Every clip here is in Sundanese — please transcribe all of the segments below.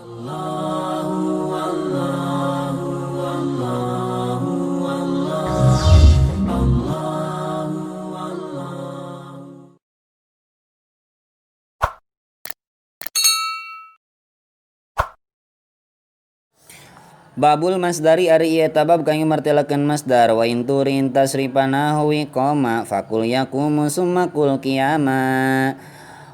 Babul masdari ari ieu eta bab kangge martelakeun masdar wa in turin tasrifanahu qoma fakul yaqumu summa kul qiyama.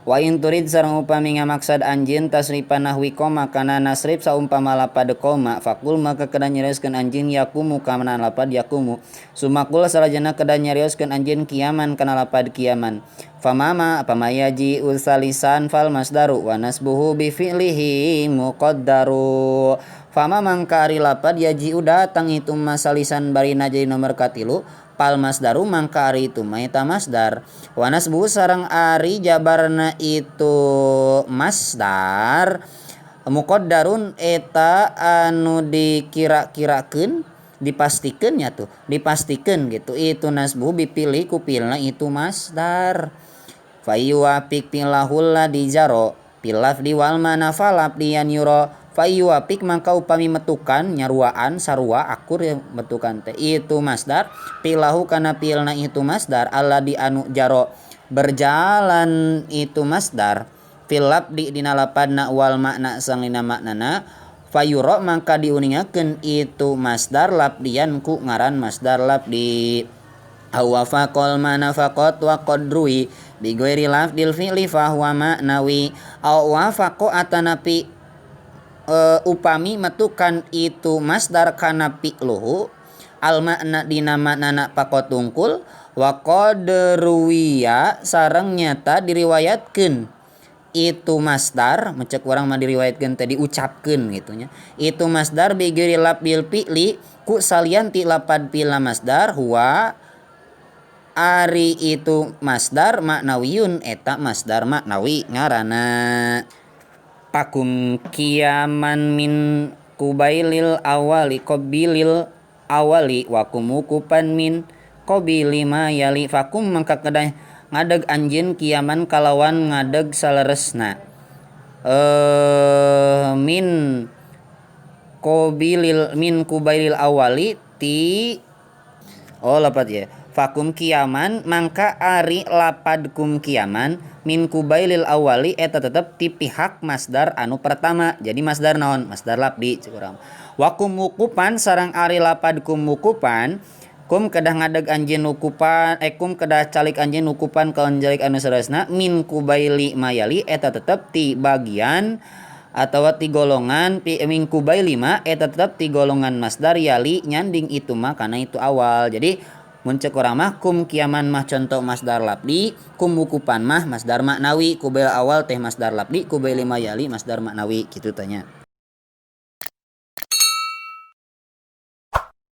Wa in turid sareng upami ngamaksad anjeun tasrifan nahwi qoma kana nasrif saumpama lapad qoma fakul maka kedah nyarioskeun anjeun yaqumu kana lapad yaqumu summa kul salajengna kedah nyarioskeun anjeun kiaman kana lapad kiaman. Famama pamayaji usalisan fal masdaru wa nasbuhu bi fi'lihi muqaddaru. Fama mangka ari lapad yaji'u datang itu masalisan barina jadi nomor katilu pal masdaru mangka ari itu mah eta masdar wa nasbuhu sareng ari jabarna itu masdar muqaddarun eta anu dikira-kirakeun dipastikeun nya tuh dipastikeun gitu itu nasbuhu bipilih ku pilna itu masdar fayuwafiq pilahul ladzi jaro pilaf di wal mana falaf dian yuro fayuwafiq mangka upami metukan nyaruaan sarua akur ya metukan teh itu masdar pilahu kana pilna itu masdar alladzi anu jaro berjalan itu masdar filaf di dina lapadna wal makna sang dina maknana fayuro mangka diuningakeun itu masdar labdian ku ngaran masdar labdi. Awafaqal mana faqat wa qadrui bi ghairi lafdil fi'li fa huwa ma'nawi. Awafaqo atanapi upami metukan itu masdar kana fi'luhu al makna dina maknana faqat tungkul wa qadruwiya sareng nyata diriwayatkeun itu masdar mencek urang mah diriwayatkeun teh diucapkeun gitu nya itu masdar bi ghairi lafdil fi'li ku salian ti lapad fi'il masdar huwa ari itu masdar maknawiyun eta masdar maknawi ngaranna. Pakum kiaman min kubailil awali qabilil awali wa kumukupan min qabili ma yali fakum mangka kedah ngadeg anjeun kiaman kalawan ngadeg saleresna min qabilil min kubailil awali ti oh lapad ya fakum kiaman mangka ari lapad kum kiaman min kubailil awali eta tetep ti pihak masdar anu pertama. Jadi masdar naon? Masdar labdi cek urang. Wa kum wukupan sareng ari lapad kum wukupan kum kedah ngadeg anjeun wukupan kum kedah calik anjeun wukupan kaon jalik anu saleresna min kubaili mayali eta tetep ti bagian atawa ti golongan min kubaili ma eta tetep ti golongan masdar yali nyanding itu mah kana itu awal. Jadi mun cek urang mah kum kiaman mah contoh masdar labdi, kum wukupan mah masdar maknawi, kubail awal teh masdar labdi, kubaili mayali masdar maknawi kitu tanya.